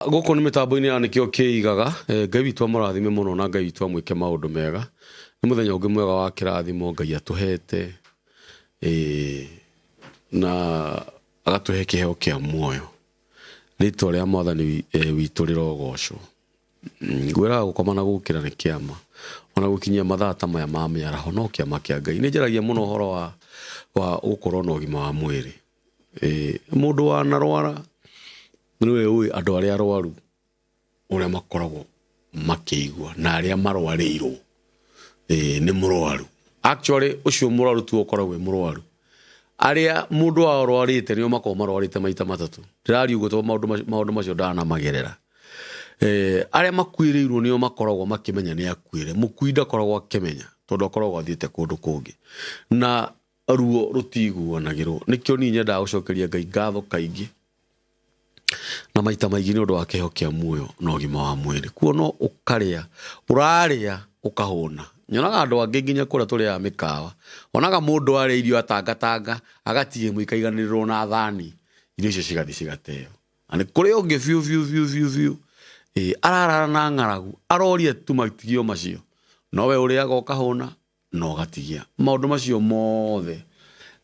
Gũkũ nĩ mĩtambo-inĩ ya nĩkĩo kĩigaga. Ngai witũ amũrathime mũno na Ngai witũ amwĩke maũndũ mega. Nĩ mũthenya ũngĩ mwega wa kĩrathimo Ngai atũhete na agatũhe kĩheo kĩa muoyo. Rĩtwa rĩa mwathani witũ rĩrogocwo. Ngwĩraga gũkoma na gũkĩra nĩ kĩama. Ona gũkinyia mathaa ta maya ma mĩaraho no kĩama kĩa Ngai. Nĩ njaragia mũno ũhoro wa gũkorwo na ũgima wa mwĩrĩ. Mũndũ wanarwara nĩwe ũĩ andũ arĩa arwaru ũrĩa makoragwo makĩigua na arĩa marwarĩirwo nĩ mũrwaru. Actually ũcio mũrwaru tiwe ũkoragwo wĩ mũrwaru. Arĩa mũndũ wao arwarĩte nĩo makoragwo marwarĩte maita matatũ. Ndĩraria ũguo tondũ maũndũ macio ndanamagerera. Arĩa makuĩrĩirwo nĩo makoragwo makĩmenya nĩ akuĩre. Mũkui ndakoragwo akĩmenya tondũ akoragwo athiĩte kũndũ kũngĩ. Na ruo rũtiguanagĩrwo. Nĩkĩo niĩ nyendaga gũcokeria Ngai ngatho kaingĩ na maita maingĩ nĩ ũndũ wa kĩheo kĩa muoyo na ũgima wa mwĩrĩ. Kuona ũkarĩa, ũrarĩa ũkahũna. Nyonaga andũ angĩ nginya kũrĩa tũrĩaga mĩkawa, wonaga mũndũ arĩa irio atangatanga, agatiga imwe ikaiganĩrĩrwo na thani, irio icio cigathiĩ cigateo. Na nĩ kũrĩ ũngĩ biũ biũ biũ biũ biũ, ĩ ararara na ng'aragu, aroria tu matigio macio, no we ũrĩaga ũkahũna, na ũgatigia maũndũ macio mothe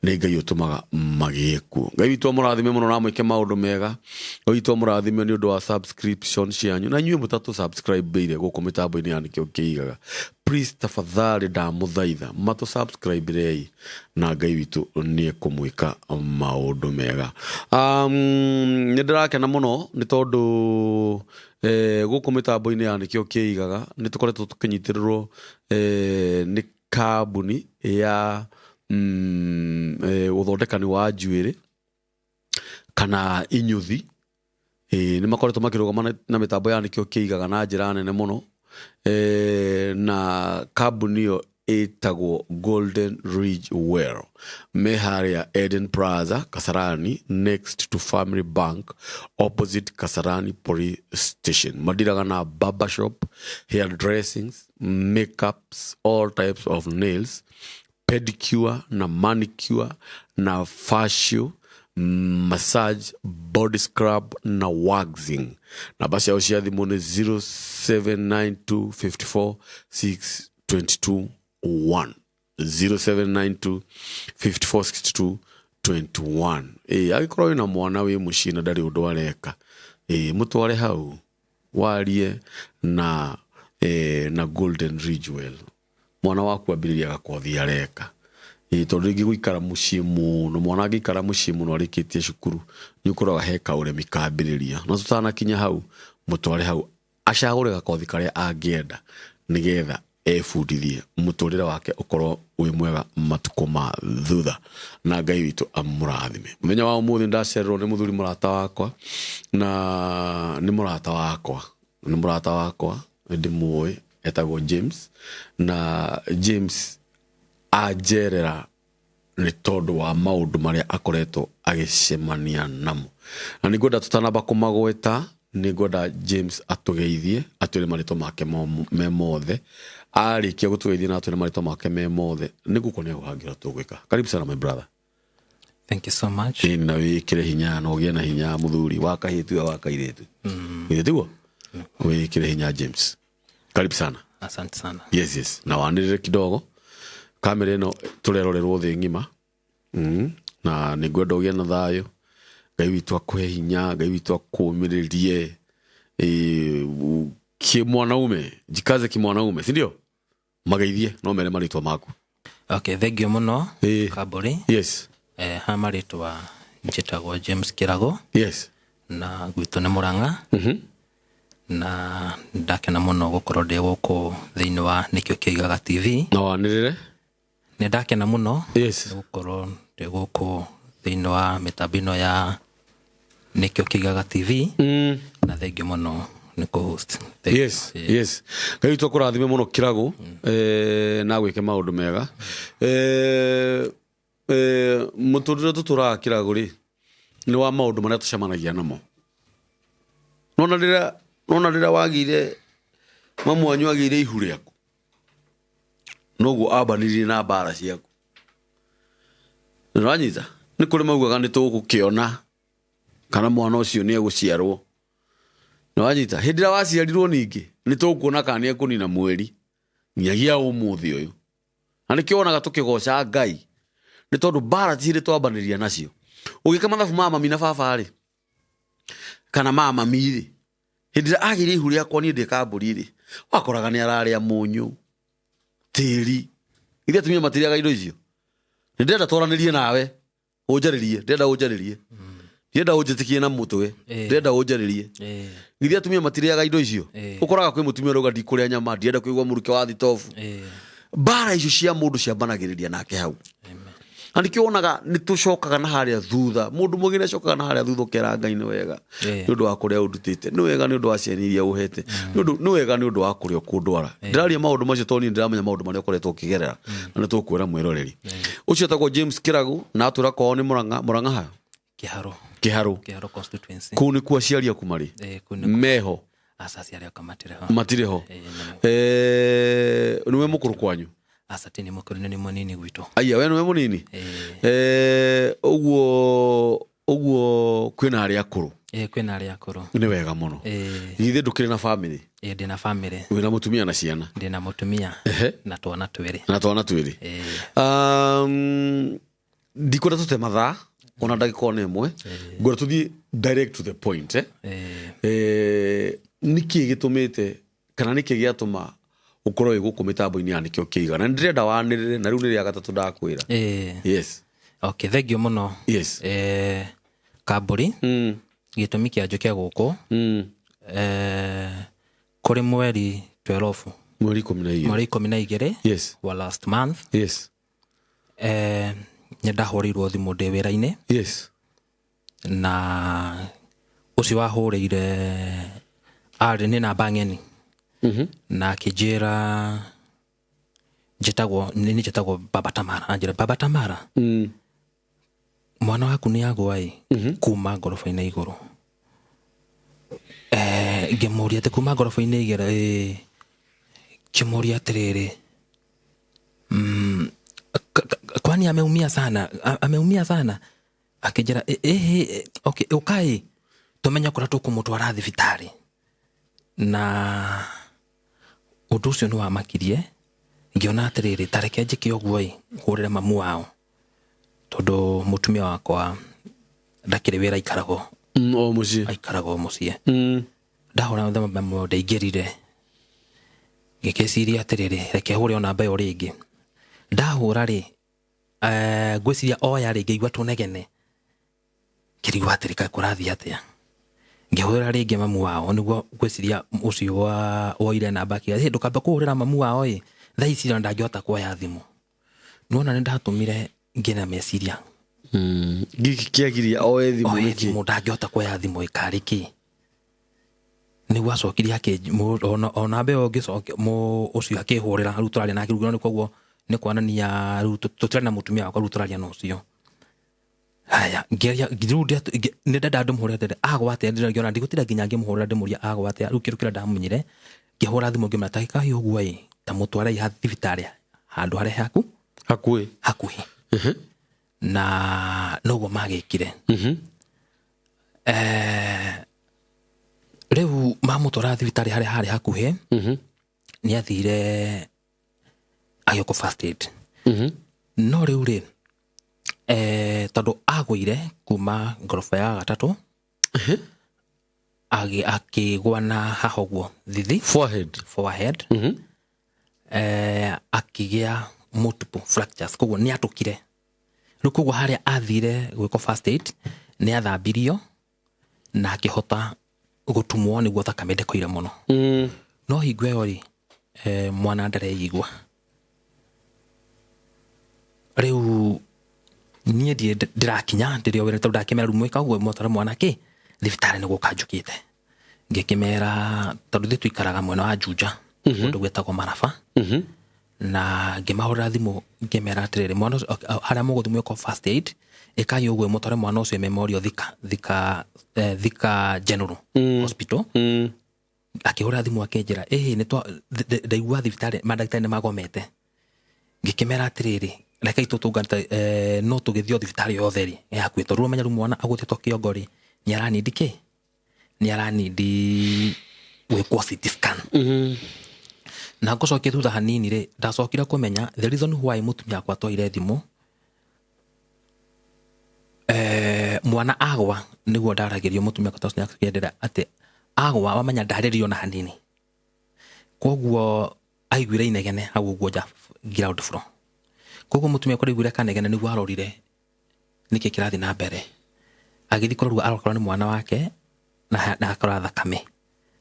nĩ Ngai ũtũmaga magĩe kuo. Ngai witũ amũrathime mũno na amwĩke maũndũ mega. Ngai witũ amũrathime nĩ ũndũ wa subscription cianyu na inyuĩ mũtatũ subscribe ire gũkũ mĩtambo-inĩ ya nĩkĩo kĩigaga. Please tafadhali ndamũthaitha matũ subscribe rei na Ngai witũ nĩ ekũmwĩka maũndũ mega. Nĩ ndĩrakena mũno nĩ tondũ gũkũ mĩtambo-inĩ ya nĩkĩo kĩigaga nĩ tũkoretwo tũkĩnyitĩrĩrwo nĩ kambuni ya ũthondekani wa njuĩrĩ kana inyuthi. Nĩ makoretwo makĩrũgama na mĩtambo ya nĩkĩo kĩigaga na njĩra nene mũno, na kambuni ĩyo ĩtagwo Golden Ridge Well. Me harĩa Eden Plaza, Kasarani, next to Family Bank, opposite Kasarani Police Station. Madiraga na barber shop, hair dressings, makeups, all types of nails, pedicure na manicure na facial, massage, body scrub na waxing. Namba ciao cia thimũ nĩ 0792 54 6 22 1 0792 54 62 21. Ĩ angĩkorwo wĩna mwana wĩ mũciĩ na ndarĩ ũndũ areka, ĩ mũtware hau warie na Golden Ridgewell. Mwana waku ambĩrĩria gakothi areka. Ĩ tondũ rĩngĩ gũikara mũciĩ mũno, mwana angĩikara mũciĩ mũno arĩkĩtie cukuru nĩ ũkoraga he kaũremi kambĩrĩria. No tũtanakinya hau, mũtware hau acagũre gakothi karĩa angĩenda nĩgetha ebundithie mũtũrĩre wake ũkorwo wĩ mwega matukũ ma thutha, na Ngai witũ amũrathime. Mũthenya wa ũmũthĩ ndacererwo nĩ mũthuri mũrata wakwa, na nĩ mũrata wakwa, nĩ mũrata wakwa ndĩmũĩ, etagwo James. Na James anjerera nĩ tondũ wa maũndũ marĩa akoretwo agĩcemania namo, na nĩ ngwenda tũtanamba kũmagweta, nĩ ngwenda James atũgeithie, atwĩre marĩtwa make me mothe. Arĩkia gũtũgeithia na atwĩre marĩtwa make me mothe, nĩ ngũkuonia hangĩ ũrĩa tũgwĩka. Karibu sana, my brother. Thank you so much. Ĩĩ, na wĩkĩre hinya na ũgĩe na hinya, mũthuri wa kahĩĩ tiwe wa kairĩtu. Githĩ tiguo? Wĩkĩre hinya, James, karibu sana. Asante sana. Yes, na wanĩrĩre kidogo, kamera ĩno tũrerorerwo thĩ ng'ima. Na nĩ ngwenda ũgĩe na thayũ, Ngai witũ akũhe hinya, Ngai witũ akũũmĩrĩrie. Kimwanaume, jikaze kimwanaume, si ndio? Mageithie no mere marĩtwa maku. Okay, thank you mũno. Kambũri. Ha marĩtwa njĩtagwo James Kĩrago. Na gwitũ nĩ Mũrang'a. Na ndakena mũno gũkorwo ndĩ gũkũ thĩinĩ wa nĩkĩo kĩigaga TV. Na wanĩrĩre. Nĩ ndakena mũno nĩ gũkorwo ndĩ gũkũ thĩinĩ wa mĩtambo ĩno ya nĩkĩo kĩigaga TV. Na thank you mũno nĩ kũ host. Thank you. Yes, Ngai witũ akũrathime mũno, Kĩrago, na gwĩke maũndũ mega. Mũtũrĩre tũtũraga, Kĩrago, rĩ nĩ wa maũndũ marĩa tũcemanagia namo. Nona rĩrĩa wagĩire mamu wanyu agĩire ihu rĩaku, noguo ambanirie na mbara ciaku. Nĩũranyita? Nĩ kũrĩ maugaga nĩ tũgũkĩona kana mwana ũcio nĩ egũciarwo. Nĩwanyita hĩndĩ ĩrĩa waciarirwo ningĩ nĩ tũkuona kana nĩ ekũnina mweri nginyagia ũmũthĩ ũyũ. Na nĩkĩo wonaga tũkĩgoca Ngai, nĩ tondũ mbara ti hĩndĩ twambanĩria nacio. Ũgĩka mathabu ma mami na baba rĩ, kana ma mami rĩ, hĩndĩ ĩrĩa agĩire ihu rĩakwa niĩ ndĩ kambũri rĩ, wakoraga nĩ ararĩa mũnyũ, tĩri. Ithuĩ atumia matirĩaga indo icio. Nĩ ndĩrenda twaranĩrie nawe, ũnjarĩrie, ndĩrenda ũnjarĩrie. Ndĩrenda ũnjĩtĩkie na mũtwe, ndĩrenda ũnjarĩrie. Githĩ atumia matirĩaga indo icio? Ũkoraga kwĩ mũtumia ũrauga ndikũrĩa nyama, ndirenda kũigua mũrukĩ wa thitobu. Mbara icio cia mũndũ ciambanagĩrĩria nake hau. Na nĩkĩo wonaga nĩ tũcokaga na harĩa thutha, mũndũ mũgĩ nĩ acokaga na harĩa thutha ũkera Ngai nĩ wega nĩ ũndũ wa kũrĩa ũndutĩte, nĩ wega nĩ ũndũ wa ciana iria ũhete, nĩ wega nĩ ũndũ wa kũrĩa ũkũndwara. Ndĩraria maũndũ macio tondũ niĩ ndĩramenya maũndũ marĩa ũkoretwo ũkĩgerera, na nĩ tũkwĩra mwĩroreri. Ũcio etagwo James Kĩragũ na atwĩra kwao nĩ Mũrang'a. Mũrang'a ha? Kĩharũ. Kĩharũ. Kĩharũ constituency. Kũu nĩkuo aciari aku marĩ? Kũu nĩkuo. Meho? Aca, aciari akwa matirĩ ho. Matirĩ ho. Nĩwe mũkũrũ kwanyu? Aca, ti nĩ mũkũrũ, nĩ mũnini gwitũ. Aya, we nĩwe mũnini? Ũguo, ũguo kwĩna arĩa akũrũ? Kwĩna arĩa akũrũ. Nĩ wega mũno. Githĩ ndũkĩrĩ na famĩlĩ? Ndĩna famĩlĩ. Wĩna mũtumia na ciana? Ndĩna mũtumia na twana twĩrĩ. Na twana twĩrĩ. Ndikwenda tũte mathaa ona ndagĩka ona ĩmwe, ngwenda tũthiĩ direct to the point. Nĩkĩ gĩtũmĩte kana nĩkĩ gĩatũma ũkorwo wĩ gũkũ mĩtambo-inĩ ya Nĩkĩo Kĩiga? Na nĩndĩrenda wanĩrĩre, na rĩu nĩ rĩa gatatũ ndakwĩra. Yes. Okay, thank you mũno. Yes. Kambũri, gĩtũmi kĩa njũke gũkũ, kũrĩ mweri 12. Mweri ikũmi na igĩrĩ. Mweri ikũmi na igĩrĩ. Yes. Wa last month. Yes. Nĩ ndahũrĩirwo thimũ ndĩ wĩra-inĩ. Yes. Na ũcio wahũrĩire arĩ nĩ namba ng'eni. Na akĩnjĩra njĩtagwo, nĩ njĩtagwo Baba Tamara. Anjĩra, Baba Tamara. Mwana waku nĩ agwa ĩ, kuma ngoroba-inĩ igũrũ. Ngĩmũria atĩ kuma ngoroba-inĩ igũrũ, ngĩmũria atĩrĩrĩ, kwani ameumia sana? Ameumia sana? Akĩnjĩra, okay, ũkai tũmenye kũrĩa tũkũmũtwara thibitarĩ. Na ũndũ ũcio nĩ wamakirie, ngĩona atĩrĩrĩ, ta reke njĩke ũguo ĩ, hũrĩre mamu wao, tondũ mũtumia wakwa ndakĩrĩ wĩra aikaragwo. O mũciĩ. Aikaragwo mũciĩ. Ndahũra mamu wao ndaingĩrire, ngĩkĩciria atĩrĩrĩ, reke hũre o namba ĩyo rĩngĩ. Ndahũra rĩ, ngwĩciria oya rĩ, ngĩigua tũnegene, ngĩrigwo atĩrĩ, kaĩ kũrathiĩ atĩa? Ngĩhũrĩra rĩngĩ mamu wao, nĩguo ngwĩciria ũcio woire namba akiuga, Ĩ, ndũkambe kũhũrĩra mamu wao ĩ, thaa ici ona ndangĩhota kuoya thimũ. Nĩwona nĩ ndatũmire ngĩe na meciria. Gĩkĩ kĩagiria oe thimũ Oe nĩkĩ? thimũ, ndangĩhota kuoya thimũ ĩkarĩ kĩ? Nĩguo acokirie ona namba ĩyo ngĩcokia, ũcio akĩhũrĩra, rĩu tũraria nake, rĩu nĩ koguo nĩ kuonania rĩu tũtirĩ na mũtumia wakwa, rĩu tũraria na ũcio. Haya, ngĩaria, rĩu nĩ ndenda ndĩmũhũrĩre atĩrĩ, agwa atĩa? Ndĩrona ngĩona ndigũtinda nginya ngĩmũhũrĩra ndĩmũrie agwa atĩa. Rĩu kĩndũ kĩrĩa ndamenyire, ngĩhũra thimũ ngĩmwĩra, ta gĩkahi ũguo ĩ, ta mũtwarei thibitarĩ handũ harĩa haku? Hakuhĩ. Hakuhĩ. Na noguo magĩkire. Rĩu mamũtwara thibitarĩ harĩa harĩ hakuhĩ, nĩ athire agĩũkwo first aid. No rĩu rĩ, tondũ agũire kuma ngoroba ya gatatũ, akĩgwa na haha ũguo thithi. Forehead. Forehead. Akĩgĩa multiple fractures, koguo nĩ atũkire. Rĩu koguo harĩa athire gwĩkwo first aid, nĩ athambirio na akĩhota gũtumwo nĩguo thakame ndĩkoire mũno. No hingo ĩyo rĩ, mwana ndareigua. Rĩu niĩ ndirĩ ndĩrakinya ndĩrĩ o wĩra, tondũ ndakĩmera rĩu mwĩka ũguo mwatwara mwana kĩ thibitarĩ nĩ gũka njũkĩte. Ngĩkĩmera tondũ ithuĩ tũikaraga mwena wa Juja, kũndũ gwĩtagwo Maraba. Na ngĩmahũrĩra thimũ ngĩmera atĩrĩrĩ, mwana ũcio, okay, harĩa mũgũthiĩ mwĩkwo first aid, ĩkai ũguo mũtware mwana ũcio Memorial Thika General Hospital. Akĩhũra thimũ akĩnjĩra, ĩhĩ, ndaigua thibitarĩ mandagĩtarĩ nĩ magomete. Ngĩkĩmera atĩrĩrĩ, rekei tũtũngate, no tũgĩthiĩ o thibitarĩ yothe rĩ, ĩ hakuhĩ, tondũ ũmenya rĩu mwana agũtĩtwo kĩongo rĩ, nĩ aranindi kĩ? Nĩ aranindi gwĩkwo CT scan. Na ngũcokia thutha hanini rĩ, ndacokire kũmenya the reason why mũtumia wakwa twaire thimũ, mwana agwa nĩguo ndaragĩrio mũtumia wakwa tondũ nĩakĩendera atĩ agwa wamenya ndarĩrio na hanini, koguo aiguire inegene hau ũguo nja ground floor. Koguo mũtumia wakwa aiguire kanegene nĩguo arorire nĩkĩ kĩrathiĩ na mbere, agĩthiĩ kũrorua arokorwo nĩ mwana wake na akora thakame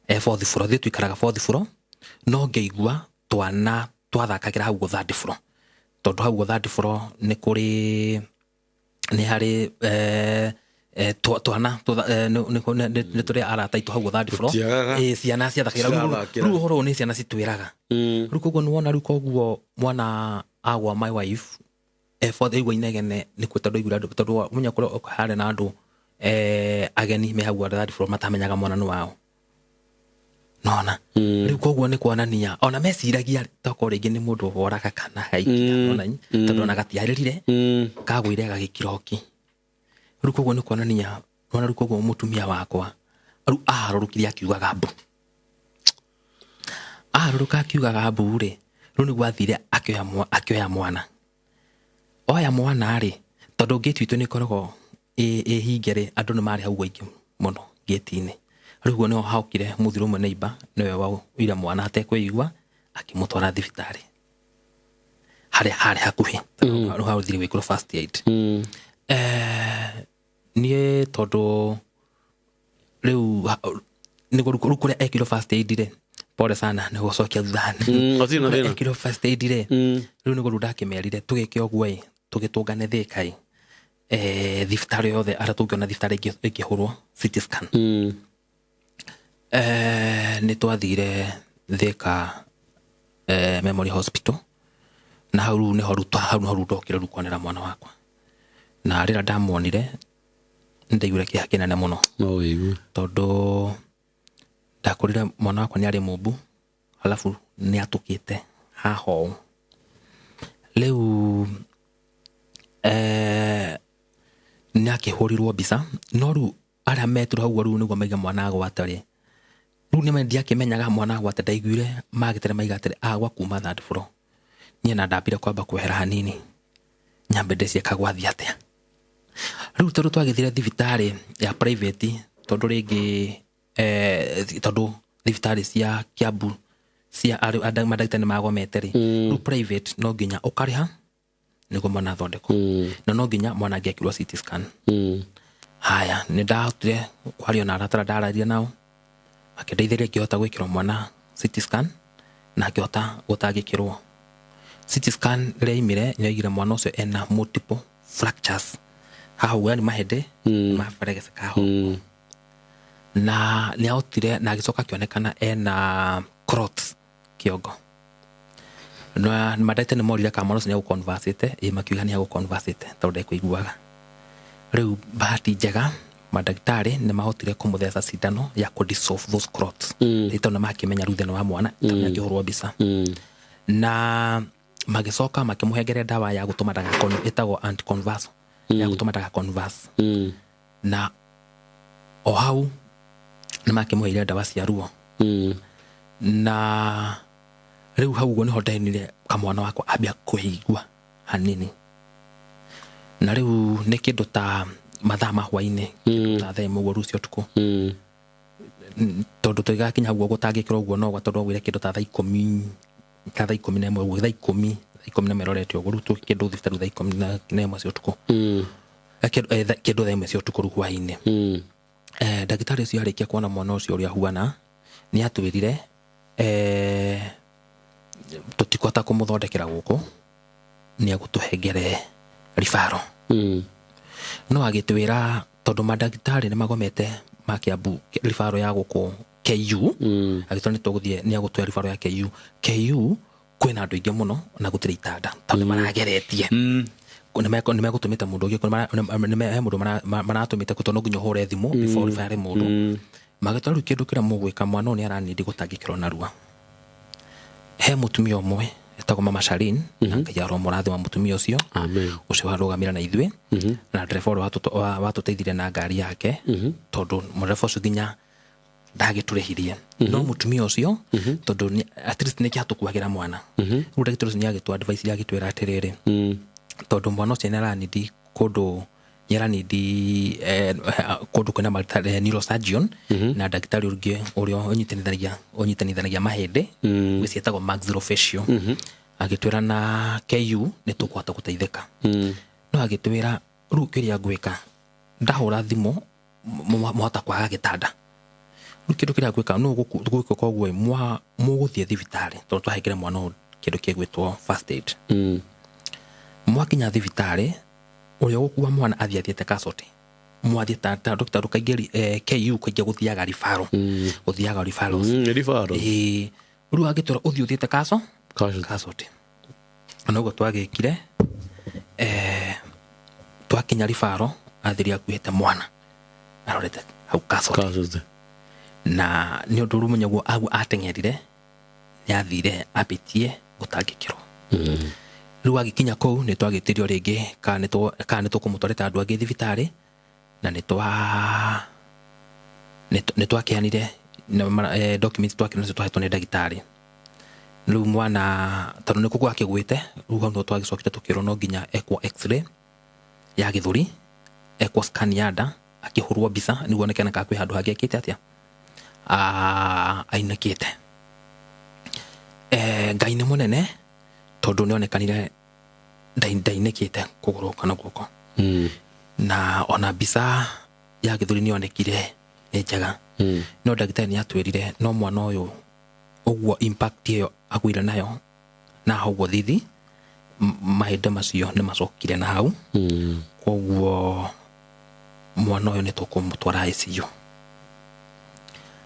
e fourth floor. Ithuĩ tuikaraga fourth floor, no ngĩigua twana twathakagĩra hau ũguo third floor, tondũ hau ũguo third floor nĩ kũrĩ nĩ harĩ twana nĩ tũrĩ arata aitũ hau ũguo third floor. Tũtiagaga. Ĩ, ciana ciathakagĩra. Cirathakĩra. Rĩu ũhoro ũyũ nĩ ciana citwĩraga. Rĩu koguo nĩwona, rĩu koguo mwana agwa, my wife e fourth aigua inegene nĩkuo, tondũ aiguire andũ, tondũ menya kũrĩa harĩ na andũ ageni me hau third floor matamenyaga mwana nĩ wao nona. Rĩu koguo nĩ kuonania ona meciragia tokorwo rĩngĩ nĩ mũndũ woraga kana haikia, nona, tondũ ona gatiarĩrire, kagũire gagĩkiroki. Rĩu koguo nĩ kuonania nona, rĩu koguo mũtumia wakwa rĩu aharũrũkire akiugaga mbu, aharũrũka akiugaga mbu rĩ, rĩu nĩguo athire akĩoya mwana, oya mwana rĩ, tondũ ngĩti itũ nĩ ĩkoragwo ĩ hinge rĩ, andũ nĩ marĩ hau aingĩ mũno ngĩti-inĩ. Rĩu ũguo nĩho haokire mũthuri ũmwe neighbor, nĩwe waoire mwana atekwĩigua akĩmũtwara thibitarĩ harĩa harĩ hakuhĩ. Rĩu hau thire gwĩkĩrwo first aid. Niĩ tondũ rĩu nĩguo rĩu kũrĩa ekirwo first aid rĩ, pole sana nĩ gũcokia thutha. Hatirĩ na Kũrĩa thĩna. ekirwo first aid rĩ, rĩu nĩguo rĩu ndakĩmerire tũgĩke ũguo ĩ, tũgĩtũngane Thĩka ĩ, thibitarĩ yothe arĩa tũngĩona thibitarĩ ĩngĩhũrwo CT scan. Nĩ twathire Thĩka Memorial Hospital, na hau rĩu nĩho rĩu hau nĩho rĩu ndokire rĩu kuonera mwana wakwa, na rĩrĩa ndamuonire nĩ ndaiguire kĩeha kĩnene mũno. No wĩigue. Tondũ ndakorire mwana wakwa nĩ arĩ mũmbu, alafu nĩ atũkĩte haha ũũ. Rĩu nĩ akĩhũrirwo mbica, no rĩu arĩa metirwo hau rĩu nĩguo maiga mwana agwate rĩ, rĩu nĩ ndiakĩmenyaga mwana agwate. Ndaiguire magĩtere maiga atĩrĩ agwa kuma third floor. Niĩ na ndambire kwamba kwehera hanini nyambe ndĩcie kagwathi atĩa. Rĩu tondũ twagĩthire thibitarĩ ya private, tondũ rĩngĩ tondũ thibitarĩ cia Kiambu cia mandagĩtarĩ nĩ magomete rĩ, rĩu private no nginya ũkarĩha nĩguo mwana athondekwo, na no nginya mwana angĩekirwo CT scan. Haya, nĩ ndahotire kwaria na arata arĩa ndararia nao, makĩndeithĩrĩria ngĩhota gwĩkĩrwo mwana CT scan na ngĩhota gũtangĩkĩrwo. CT scan rĩrĩa yaimire nĩ yoigire mwana ũcio ena multiple fractures haha ũguo, yani mahĩndĩ maberegeceka haha ũguo. Na nĩ ahotire na agĩcoka akĩonekana ena clots kĩongo, na mandagĩtarĩ nĩ morire kana mwana ũcio nĩ egũconversate. Ĩ, makiuga nĩ egũconversate tondũ ndekũiguaga. Rĩu bahati njega mandagĩtarĩ nĩ mahotire kũmũtheca cindano ya kũ dissolve those clots. Rĩu tondũ nĩ makĩmenya rĩu thĩna wa mwana tondũ nĩ akĩhũrwo mbica, na magĩcoka makĩmũhengere ndawa ya gũtũma ndagakon ĩtagwo anticonvulsant, ya gũtũma ndagaconvulse. Na o hau nĩ makĩmũheire ndawa cia ruo. Na rĩu hau ũguo nĩho ndenire kamwana wakwa ambia kwĩigua hanini, na rĩu nĩ kĩndũ ta mathaa ma hwainĩ, kĩndũ ta 1:00 ũguo rũcio ũtukũ. Tondũ tũgĩgakinya hau ũguo gũtangĩkĩrwo ũguo no tondũ augire kĩndũ ta 10:00, ta 11:00 ũguo, 10:00, 11:00 ĩrorete ũguo. Rĩu kĩndũ thibitarĩ 11:30 cia ũtukũ. Kĩndũ 1:00 cia ũtukũ rĩu hwainĩ. Ndagĩtarĩ ũcio arĩkia kuona mwana ũcio ũrĩa huana, nĩ atwĩrire tũtikũhota kũmũthondekera gũkũ, nĩ egũtũhengere ribaro. No agĩtwĩra tondũ mandagĩtarĩ nĩ magomete ma Kiambu ribaro ya gũkũ KU, agĩtwĩra nĩ tũgũthiĩ, nĩ egũtũhe ribaro ya KU. KU kwĩna andũ aingĩ mũno na gũtirĩ itanda tondũ nĩ marageretie, nĩ megũtũmĩte mũndũ ũngĩ, he mũndũ maratũmĩte tondũ no nginya ũhũre thimũ before refer mũndũ. Magĩtwĩra rĩu kĩndũ kĩrĩa mũgwĩka, mwana ũyũ nĩ aranindi gũtangĩkĩrwo narua. He mũtumia ũmwe etagwo Mama Sharin, na Ngai aromũrathima mũtumia ũcio. Amen. Ũcio warũgamire na ithuĩ na ndereba ũrĩa watũteithirie na ngari yake, tondũ mũndereba ũcio nginya Ndagĩtũrĩhirie no mũtumia ũcio, tondũ at least nĩ kĩatũkuagĩra mwana. Rĩu ndagĩtarĩ ũcio nĩ agĩtũ advice, agĩtwĩra atĩrĩrĩ, tondũ mwana ũcio nĩ aranindi kũndũ, nĩ aranindi kũndũ kwĩna neurosurgeon na ndagĩtarĩ ũngĩ ũrĩa ũnyitanithanagia mahĩndĩ, gwĩciĩtagwo maxillofacial. Agĩtwĩra na KU nĩ tũkũhota gũteithĩka. No agĩtwĩra rĩu kĩrĩa ngwĩka, ndahũra thimũ mũhota kwaga gĩtanda. Rĩu kĩndũ kĩrĩa ngwĩka no gũgwĩka, koguo mũgũthiĩ thibitarĩ, tondũ twahengere mwana ũyũ kĩndũ kĩgwĩtwo first aid. Mwakinya thibitarĩ, ũrĩa ũgũkua mwana athiĩ athiĩte casualty, mwathiĩ ta doctor kaingĩ KU kaingĩ gũthiaga referral, gũthiaga referrals. Referral. Ĩĩ, rĩu angĩtwĩra ũthiĩ ũthiĩte Casualty. casualty. Na ũguo twagĩkire, twakinya referral, athiri akuĩte mwana arorete hau casualty. Casualty. Na nĩ ũndũ rĩu mũnyaguo aguo ateng'erire, nĩ athire ambĩtie gũtangĩkĩrwo. Rĩu agĩkinya kũu nĩ twagĩtirio rĩngĩ kana nĩ tũkũmũtwarĩte andũ angĩ thibitarĩ, na nĩ twakĩanire na documents twakĩona nacio twahetwo nĩ ndagĩtarĩ. Rĩu mwana tondũ nĩ kũgwa akĩgwĩte, rĩu hau no twagĩcokire tũkĩrwo no nginya ekwo X-ray ya gĩthũri, ekwo scan ya nda, akĩhũrwo mbica nĩguo onekane kana kwĩ handũ hangĩ ekĩte atĩa, ainĩkĩte. Ngai nĩ mũnene, tondũ nĩ onekanire ndainĩkĩte kũgũrũ kana guoko. Na ona mbica ya gĩthũri nĩ onekire nĩ njega. No ndagĩtarĩ nĩ atwĩrire no mwana ũyũ ũguo impact ĩyo agũire nayo na hau ũguo thithi, mahĩndĩ macio nĩ macokire na hau. Koguo mwana ũyũ nĩ tũkũmũtwara ICU.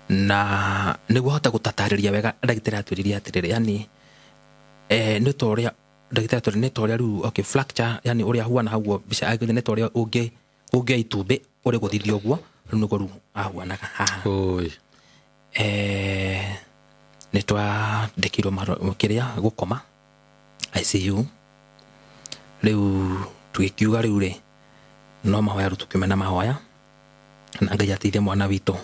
Na nĩguo hote gũtatarĩria wega, ndagĩtarĩ atwĩrire atĩrĩrĩ, yani nĩ ta ũrĩa ndagĩtarĩ atwĩrire, nĩ ta ũrĩa rĩu, okay, fracture, yani ũrĩa huana hau ũguo mbica nĩ ta ũrĩa ũngĩoya itumbĩ ũrĩ gũthithia ũguo, rĩu nĩguo rĩu ahuanaga haha. Oi. Nĩ twandĩkĩirwo kĩrĩa gũkoma ICU. Rĩu tũgĩkiuga rĩu rĩ no mahoya, rĩu tũkiume na mahoya na Ngai ateithie mwana witũ.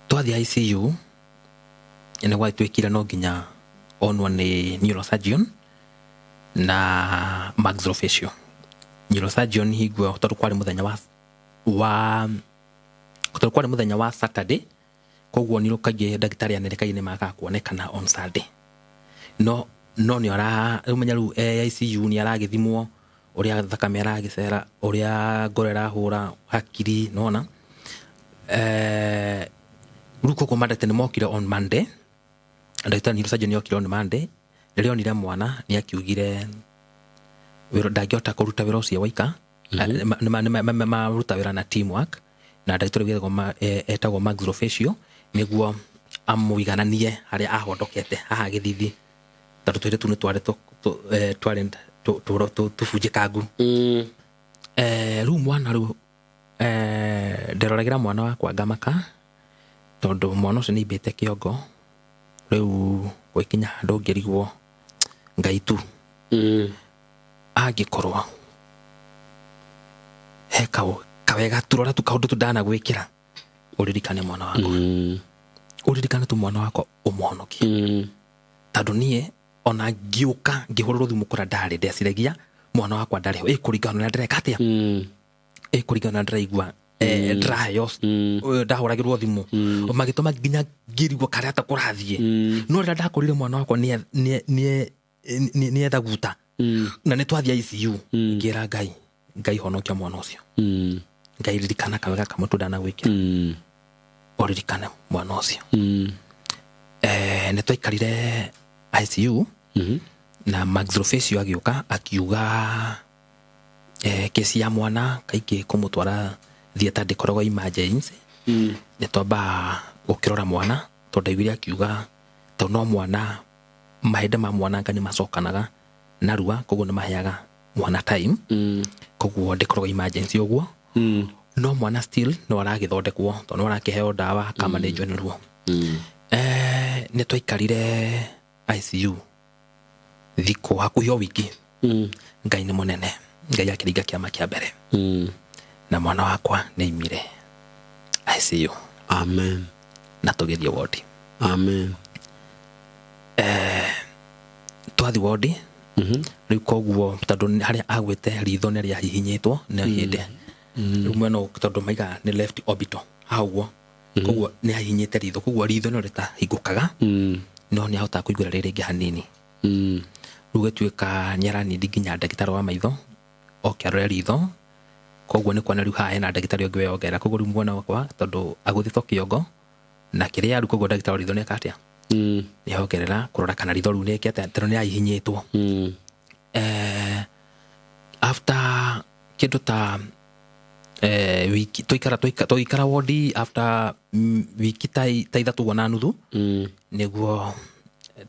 Twathiĩ ICU nĩ gwatuĩkire no nginya onwo nĩ neurosurgeon na maxillofacial neurosurgeon hingo tondũ kwarĩ mũthenya wa tondũ kwarĩ mũthenya wa Saturday, koguo nĩ kaingĩ ndagĩtarĩ anene kaingĩ nĩ magaga kuonekana on Sunday. No nĩ ara rĩu menya rĩu ICU nĩ aragĩthimwo ũrĩa thakame aragĩcera, ũrĩa ngoro ĩrahũra, hakiri nona. Rĩu koguo mandagĩtarĩ nĩ mokire on Monday. Ndagĩtarĩ neurosurgeon nĩ okire on Monday. Rĩrĩa onire mwana nĩ akiugire wĩra ndangĩhota kũruta wĩra ũcio waika. Maruta wĩra na teamwork na ndagĩtarĩ ũngĩ etagwo maxillofacial, nĩguo amũigananie harĩa ahondokete haha gĩthithi, tondũ twĩrĩ tu nĩ twarĩ twarĩ tũbunjĩkangu. Rĩu mwana rĩu nderoragĩra mwana wakwa ngamaka, tondũ mwana ũcio nĩ aimbĩte kĩongo. Rĩu gwĩkinya handũ ngĩrigwo, Ngai tu, angĩkorwo he kawega turora tu kaũndũ tu ndanagwĩkĩra, ũririkane mwana wakwa, ũririkane tu mwana wakwa, ũmũhonokie. Tondũ niĩ ona ngĩũka ngĩhũrĩrwo thimũ kũrĩa ndarĩ, ndeciragia mwana wakwa ndarĩ ho, ĩ kũringana na ũrĩa ndĩreka atĩa, ĩ kũringana na ndĩraigua, ndĩraheo, ndahũragĩrwo thimũ magĩtũma nginya ngĩrigwo karĩa ta kũrathiĩ. No rĩrĩa ndakorire mwana wakwa nĩ ethaguta na nĩ twathiĩ ICU, ngĩra Ngai, Ngai honokia mwana ũcio. Ngai ririkana kawega kamwe tu ndanagwĩkĩra, ũririkane mwana ũcio. Nĩ twaikarire ICU na maxillofacial agĩũka akiuga kesi ya mwana kaingĩ kũmũtwara theatre ndĩkoragwo emergency. Nĩ twamba gũkĩrora mwana, tondũ ndaiguire akiuga tondũ no mwana mahĩndĩ ma mwana anga nĩ macokanaga narua, koguo nĩ maheaga mwana time, koguo ndĩkoragwo emergency ũguo. No mwana still no aragĩthondekwo, tondũ no arakĩheo ndawa akamanĩnjwo nĩ ruo. Nĩ twaikarire ICU thikũ hakuhĩ o wiki. Ngai nĩ mũnene, Ngai akĩringa kĩama kĩa mbere na mwana wakwa nĩ aimire ICU. Amen. Na tũgĩthiĩ wodi. Amen. Twathi wodi rĩu, koguo tondũ harĩa agwĩte ritho nĩ rĩahihinyĩtwo nĩ hĩndĩ rĩu mwena ũyũ, tondũ maigaga nĩ left orbital haha ũguo, koguo nĩ ahihinyĩte ritho, koguo ritho no rĩtahingũkaga, no nĩ ahotaga kũingĩra rĩrĩ rĩngĩ hanini. Rĩu gĩtuĩka nĩ aranindi nginya ndagĩtarĩ wa maitho oke arore ritho, koguo nĩ kuona rĩu haha hena ndagĩtarĩ ũngĩ weyongerera. Koguo rĩu mwena wakwa, tondũ agũthĩtwo kĩongo na kĩrĩa rĩu, koguo ndagĩtarĩ wa ritho nĩ eka atĩa? Nĩ ongerera kũrora kana ritho rĩu nĩke atĩa, tondũ nĩ ahihinyĩtwo. After kĩndũ ta wiki tũikara tũikara wodi, after wiki ta 3 ũguo na nuthu, nĩguo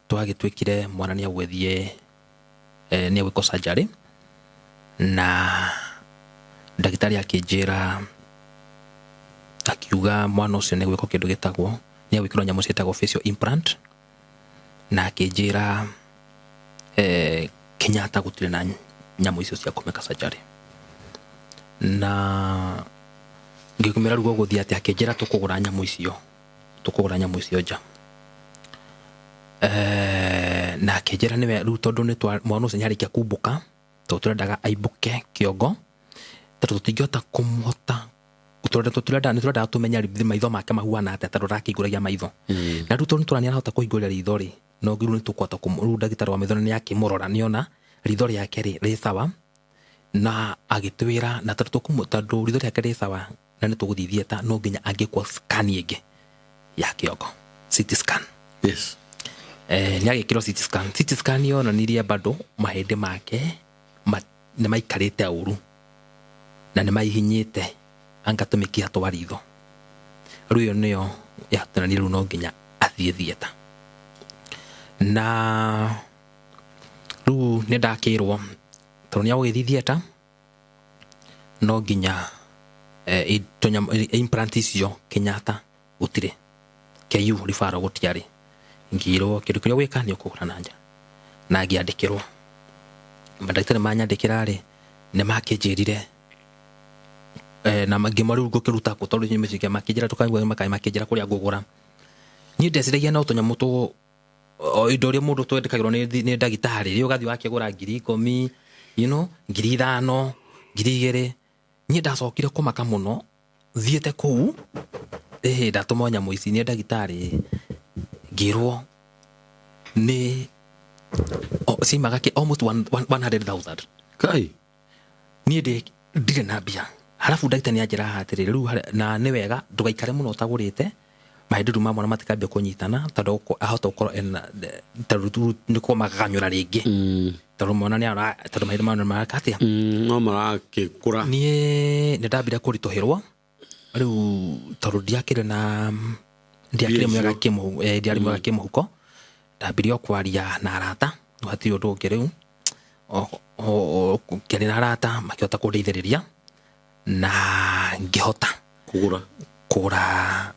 twagĩtuĩkire mwana nĩ agwĩthiĩ nĩ agwĩkwo surgery, na ndagĩtarĩ akĩnjĩra, akiuga mwana ũcio nĩ gwĩkwo kĩndũ gĩtagwo, nĩ agwĩkĩrwo nyamũ ciĩtagwo facial implant, na akĩnjĩra Kenyatta gũtirĩ na nyamũ icio cia kũmĩka surgery. Na ngĩkĩmwĩra rĩu gũgũthiĩ atĩa? Akĩnjĩra tũkũgũra nyamũ icio, tũkũgũra nyamũ icio nja. Na akĩnjĩra nĩwe rĩu, tondũ nĩ mwana ũcio nĩarĩkia kumbũka, tondũ tũrendaga aimbũke kĩongo, tondũ tũtingĩhota kũmũhota, tũtirenda, nĩ tũrendaga tũmenye maitho make mahuana atĩa, tondũ ndakĩhingũragia maitho. Na rĩu tondũ nĩtũrona nĩarahota kũhingũria ritho rĩ, no rĩu nĩ tũkũhota rĩu ndagĩtarĩ wa maitho nĩ akĩmũrora, nĩona ritho rĩake rĩ rĩ sawa, na agĩtwĩra na tondũ tondũ ritho rĩake rĩ sawa na nĩ tũgũthiĩ theatre, no nginya angĩkwo scan ĩngĩ ya kĩongo, CT scan. Nĩ agĩkĩrwo CT scan. CT scan yonanirie bado mahĩndĩ make nĩ maikarĩte ũru na nĩ maihinyĩte anga tũmĩkiha twa ritho. Rĩu ĩyo nĩyo yatonanirie rĩu no nginya athiĩ theatre. Na rĩu nĩ ndakĩrwo tondũ nĩ agũgĩthiĩ theatre, no nginya implant icio Kenyatta gũtirĩ, KU referral gũtiarĩ. Ngĩrwo kĩndũ kĩrĩa ũgwĩka nĩ ũkũgũra na nja, na ngĩandĩkĩrwo. Mandagĩtarĩ manyandĩkĩra rĩ, nĩ makĩnjĩrire na ngĩmwa rĩu ngũkĩruta kũ, tondũ inyuĩ mĩciĩ makĩnjĩra tũkaigua makĩnjĩra kũrĩa ngũgũra. Niĩ ndeciragia no tũnyamũ tũ o indo ũrĩa mũndũ twendekagĩrwo nĩ ndagĩtarĩ, rĩu ũgathiĩ wakĩgũra 10,000, 5,000, 2,000. Niĩ ndacokire kũmaka mũno thiĩte kũu, ĩhĩ ndatũmwo nyamũ ici nĩ ndagĩtarĩ, ngĩrwo nĩ ciumaga almost 100,000. Kai. Niĩ ndirĩ na mbia, halafu ndagĩtarĩ nĩ anjĩra haha atĩrĩrĩ, rĩu na nĩ wega ndũgaikare mũno ũtagũrĩte mahĩndĩ rĩu ma mwana matikambia kũnyitana, tondũ ahota gũkorwo ena, tondũ rĩu nĩ kũmaganyũra rĩngĩ, tondũ mwana nĩ ara, tondũ mahĩndĩ ma mwana maraka atĩa? No marakĩkũra. Niĩ nĩ ndambire kũritũhĩrwo rĩu, tondũ ndiakĩrĩ na ndiakĩrĩ Mbia mwega icio. ndiarĩ mwega kĩmũhuko. Ndambirie o kwaria na arata, hatirĩ ũndũ ũngĩ rĩu. Ngĩaria na arata, makĩhota kũndeithĩrĩria na ngĩhota kũgũra kũgũra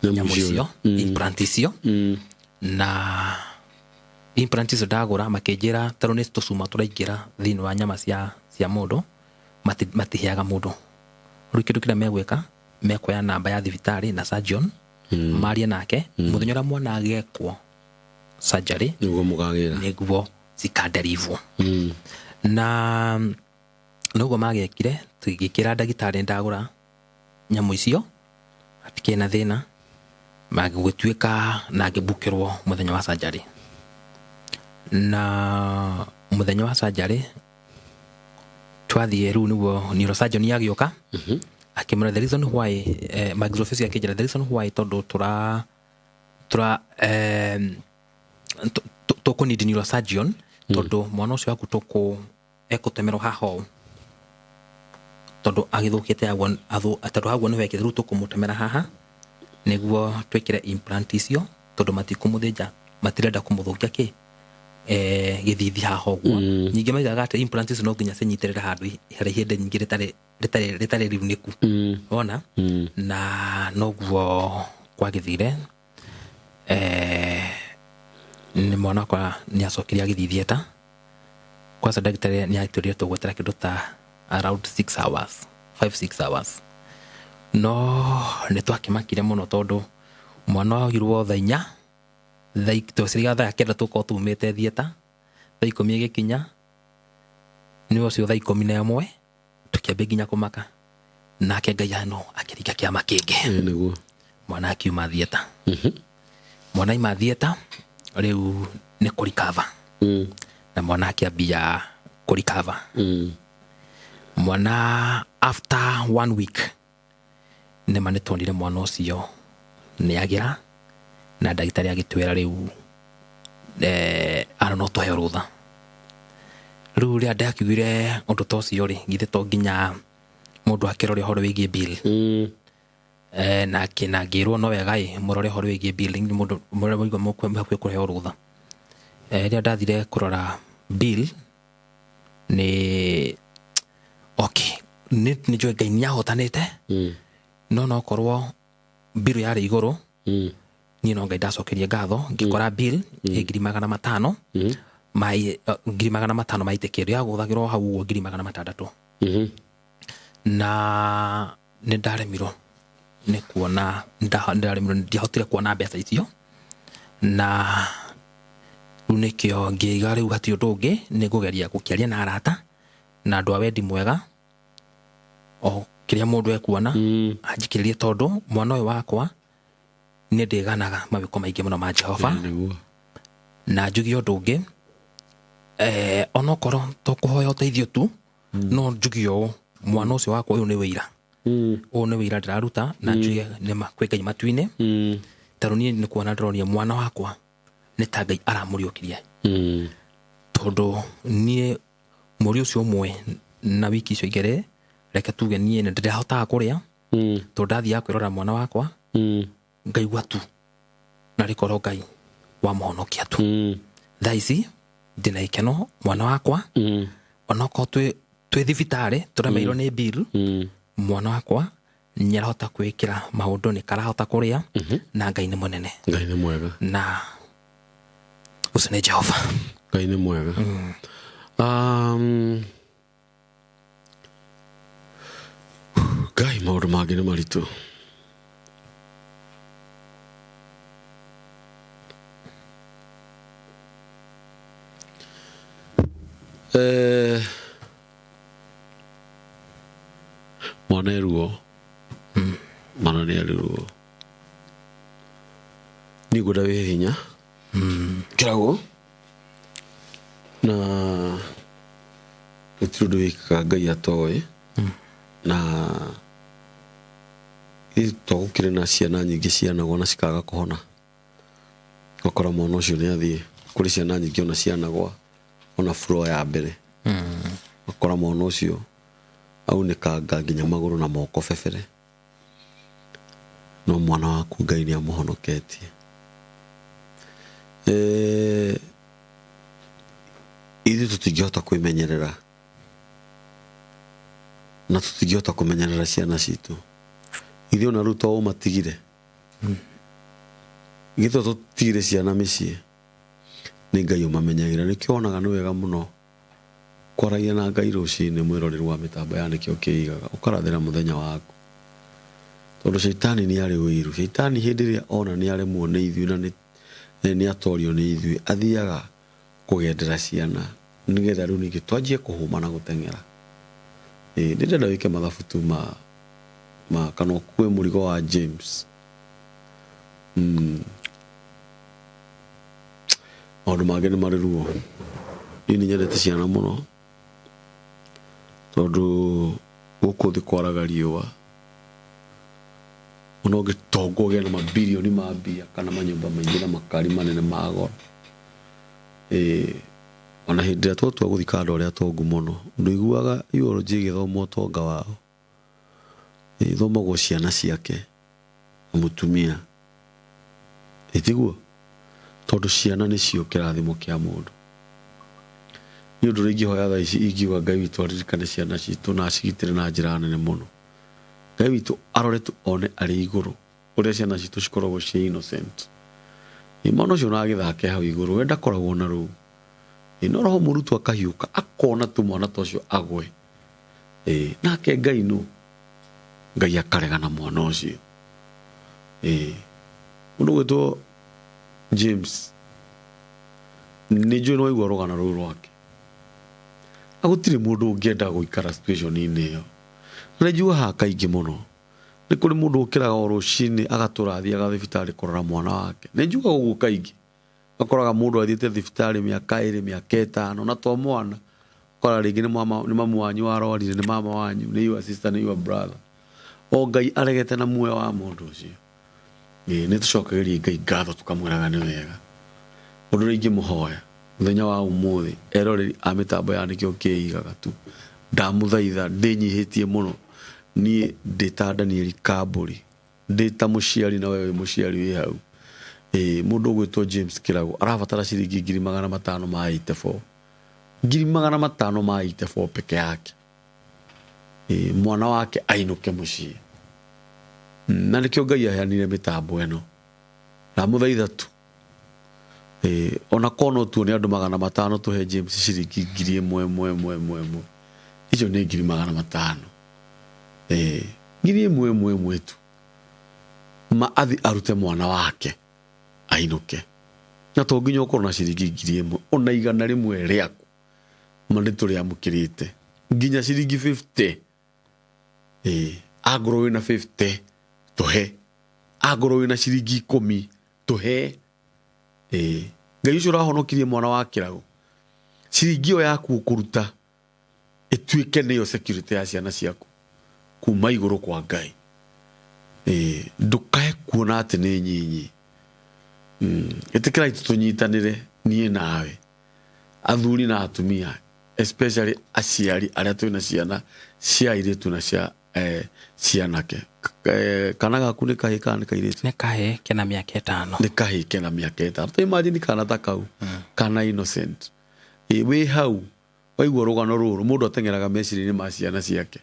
nyamũ nyamũ icio. Icio, implant icio. Na implant icio ndagũra, makĩnjĩra tondũ nĩ tũcuma tũraingĩra thĩinĩ wa nyama cia mũndũ, matiheaga mũndũ. Rĩu kĩndũ kĩrĩa megwĩka, mekuoya namba ya thibitarĩ na surgeon marie nake mũthenya ũrĩa mwana agekwo surgery, nĩguo mũkagĩra, nĩguo cikanderivwo. Na noguo magekire, tũgĩkĩra ndagĩtarĩ ndagũra nyamũ icio, hatikĩrĩ na thĩna. Magĩtuĩka na ngĩbukĩrwo mũthenya wa surgery. Na mũthenya wa surgery twathiĩ, rĩu nĩguo neurosurgeon agĩũka akĩmwĩra the reason why, maxillofacial akĩnjĩra the reason why, tondũ tũra tũkũ need neurosurgeon, tondũ mwana ũcio waku tũkũ ekũtemerwo haha ũũ, tondũ agĩthũkĩte haguo, tondũ haguo nĩho ekĩte. Rĩu tũkũmũtemera haha nĩguo twĩkĩre implant icio, tondũ matikũmũthĩnja, matirenda kũmũthũkia kĩ gĩthithi haha ũguo. Ningĩ maigaga atĩ implant icio no nginya cinyitĩrĩre handũ harĩa ihĩndĩ nyingĩ rĩtarĩ riunĩku, wona. Na noguo kwagĩthire, nĩ mwana wakwa nĩ acokire agĩthiĩ theatre. Kwanza ndagĩtarĩ nĩ atwĩrire tũgwetera kĩndũ ta around 6 hours, 5 6 hours. No nĩ twakĩmakire mũno tondũ mwana oirwo thaa 4, tweciragia thaa 9 tũkorwo tumĩte theatre, thaa 10 ĩgĩkinya, nĩ ũcio thaa 11 tũkĩambia nginya kũmaka. Nake Ngai ano akĩringa kĩama kĩngĩ. Nĩguo. Mwana akiuma theatre. Mwana aima theatre rĩu nĩ kũrikava. Na mwana akĩambia kũrikava. Mwana after 1 week nĩma nĩ tuonire mwana ũcio nĩ agĩra, na ndagĩtarĩ agĩtwĩra rĩu ano no tũheo rũtha. Rĩu rĩrĩa ndakiugire ũndũ ta ũcio rĩ, githĩ to nginya mũndũ akĩrore ũhoro wĩgiĩ bill. Na na ngĩrwo no wega ĩ mũrore ũhoro wĩgiĩ bill, nĩ mũndũ mũrĩa mũigua hakuhĩ kũheo rũtha. Rĩrĩa ndathire kũrora bill nĩ okay, nĩ njũĩ Ngai nĩ ahotanĩte, no nokorwo bill yarĩ igũrũ, niĩ no Ngai ndacokerie ngatho, ngĩkora bill ĩ 500,000, mai 500,000 maite kĩndũ yagũthagĩrwo hau ũguo 600,000. Na nĩ ndaremirwo nĩ kuona, ndaremirwo, ndiahotire kuona mbeca icio, na rĩu nĩkĩo ngĩiga rĩu hatirĩ ũndũ ũngĩ, nĩ ngũgeria gũkĩaria na arata na andũ a wendi mwega, o kĩrĩa mũndũ ekuona anjikĩrĩrie, tondũ mwana ũyũ wakwa nĩ ndĩganaga mawĩko maingĩ mũno ma Jehova. Nĩguo. Na njuge ũndũ ũngĩ, onokorwo to kũhoya ũteithio tu, no njuge ũũ, mwana ũcio wakwa ũyũ nĩ wĩira. Ũyũ nĩ wĩira ndĩraruta, na njuge nĩ ma kwĩ Ngai matu-inĩ. Tondũ niĩ nĩ kuona ndĩronia mwana wakwa nĩ ta Ngai aramũriũkirie. Tondũ niĩ mweri ũcio ũmwe na wiki icio igĩrĩ, reke tuge niĩ nĩ ndĩrahotaga kũrĩa, tondũ ndathiaga kwĩrora mwana wakwa, ngaigua tu na rĩkorwo Ngai wamũhonokia tu. Thaa ici ndĩna gĩkeno mwana wakwa, onokorwo twĩ thibitarĩ tũremeirwo nĩ bill, mwana wakwa nĩ arahota kwĩkĩra maũndũ, nĩ karahota kũrĩa, na Ngai nĩ mũnene. Ngai nĩ mwega. Na ũcio nĩ Jehova. Ngai nĩ mwega. Ngai maũndũ mangĩ nĩ maritũ. Mwana e ruo. Mwana nĩ arĩ ruo. Niĩ ngwenda wĩhe hinya. Kĩrago. Na gũtirĩ ũndũ wĩkaga Ngai atoĩ. Na ithuĩ to gũkĩrĩ na ciana nyingĩ cianagwo na cikaga kũhona. Ũgakora mwana ũcio nĩ athiĩ kũrĩ ciana nyingĩ ona cianagwa ona floor ya mbere. Ũgakora mwana ũcio aunĩkanga nginya magũrũ na moko bebere. No mwana waku Ngai nĩ amũhonoketie. Ithuĩ tũtingĩhota kwĩmenyerera na tũtingĩhota kũmenyerera ciana citũ. Ithuĩ ona rĩu to ũmatigire, githĩ to tũtigire ciana mĩciĩ, nĩ Ngai ũmamenyagĩrĩra. Nĩkĩo wonaga nĩ wega mũno kwaragia na Ngai rũcinĩ, mwĩroreri wa mĩtambo ya nĩkĩo kĩigaga, ũkarathĩra mũthenya waku. Tondũ caitani nĩ arĩ ũiru. Caitani hĩndĩ ĩrĩa ona nĩ aremwo nĩ ithuĩ na nĩ atorio nĩ ithuĩ, athiaga kũgendera ciana nĩgetha rĩu ningĩ twanjie kũhũma na gũteng'era. Nĩ ndĩrenda wĩke mathabu tu ma kana ũkue mũrigo wa James. Maũndũ mangĩ nĩ marĩ ruo. Niĩ nĩ nyendete ciana mũno tondũ gũkũ thĩ kwaraga riũa, ona ũngĩtonga ũgĩe na mabirioni ma mbia kana manyũmba maingĩ na makari manene ma goro, ona hĩndĩ ĩrĩa twatua gũthika andũ arĩa atongu mũno, ndũiguaga eulogy ĩgĩthomwo ũtonga wao, ĩthomagwo ciana ciake na mũtumia, ĩtiguo? Tondũ ciana nĩcio kĩrathimo kĩa mũndũ. Nĩ ũndũ ũrĩa ingĩhoya thaa ici, ingiuga Ngai witũ aririkane ciana citũ na acigitĩre na njĩra nene mũno. Ngai witũ arore tu one arĩ igũrũ ũrĩa ciana citũ cikoragwo ciĩ innocent. Mwana ũcio ona agĩthake hau igũrũ, we ndakoragwo na rũu. No roho mũru tu akahiũka, akona tu mwana ta ũcio agwe. Nake Ngai nũ? Ngai akaregana mwana ũcio. Ĩĩ, mũndũ ũgwĩtwo James, nĩ njũĩ nĩ waigua rũgano rũu rwake, na gũtirĩ mũndũ ũngĩenda gũikara situation-inĩ ĩyo. Na nĩ njugaga haha kaingĩ mũno, nĩ kũrĩ mũndũ ũkĩraga o rũcinĩ agatũra athiaga thibitarĩ kũrora mwana wake. Nĩ njugaga ũguo kaingĩ, ũgakoraga mũndũ athiĩte thibitarĩ mĩaka ĩrĩ, mĩaka ĩtano, na to mwana, ũkora rĩngĩ nĩ mama, nĩ mamu wanyu warwarire, nĩ mama wanyu, nĩ your sister, nĩ your brother. O Ngai aregete na muoyo wa mũndũ ũcio. Ĩĩ, nĩ tũcokagĩria Ngai ngatho tũkamwĩraga nĩ wega. Ũndũ ũrĩa ingĩmũhoya mũthenya wa ũmũthĩ, eroreri a mĩtambo ya Nĩkĩo Kĩigaga tu, ndamũthaitha ndĩnyihĩtie mũno, niĩ ndĩ ta Danieli Kambũri, ndĩ ta mũciari na we wĩ mũciari wĩ hau. Ĩĩ, mũndũ ũgwĩtwo James Kĩragũ arabatara ciringi 500,000 ma 84. 500,000 ma 84 peke yake. Ĩĩ, mwana wake ainũke mũciĩ. Na nĩkĩo Ngai aheanire mĩtambo ĩno. Ndamũthaitha tu. Ĩĩ, ona korwo no tuone andũ 500 tũhe James ciringi 1000 ĩmwe ĩmwe ĩmwe ĩmwe. Icio nĩ 500,000. Ĩĩ, 1000 ĩmwe ĩmwe tu. Ma athi arute mwana wake ainũke. Na to nginya ũkorwo na ciringi 1000, ona 100 rĩaku ma nĩ tũrĩamũkĩrĩte. Nginya ciringi 50. Ĩĩ, angorwo wĩna 50 tũhe. Angorwo wĩna ciringi 10 tũhe. Ĩĩ, Ngai ũcio ũrahonokirie mwana wa Kĩrago, ciringi ĩyo yaku ũkũruta ĩtuĩke nĩyo security ya ciana ciaku kuma igũrũ kwa Ngai. Ĩĩ, ndũkae kuona atĩ nĩ nyinyi. Ĩtĩkĩrai tũtũnyitanĩre niĩ nawe, athuri na atumia, especially aciari arĩa twĩna ciana cia airĩtu na cia cianake. Kana gaku nĩ kahĩĩ kana nĩ kairĩtu? Nĩ kahĩĩ kena mĩaka 5. Nĩ kahĩĩ kena mĩaka 5. Ta imagine kana ta kau, kana innocent. Ĩ, wĩ hau waigua rũgano rũrũ, mũndũ ateng'eraga meciria-inĩ ma ciana ciake.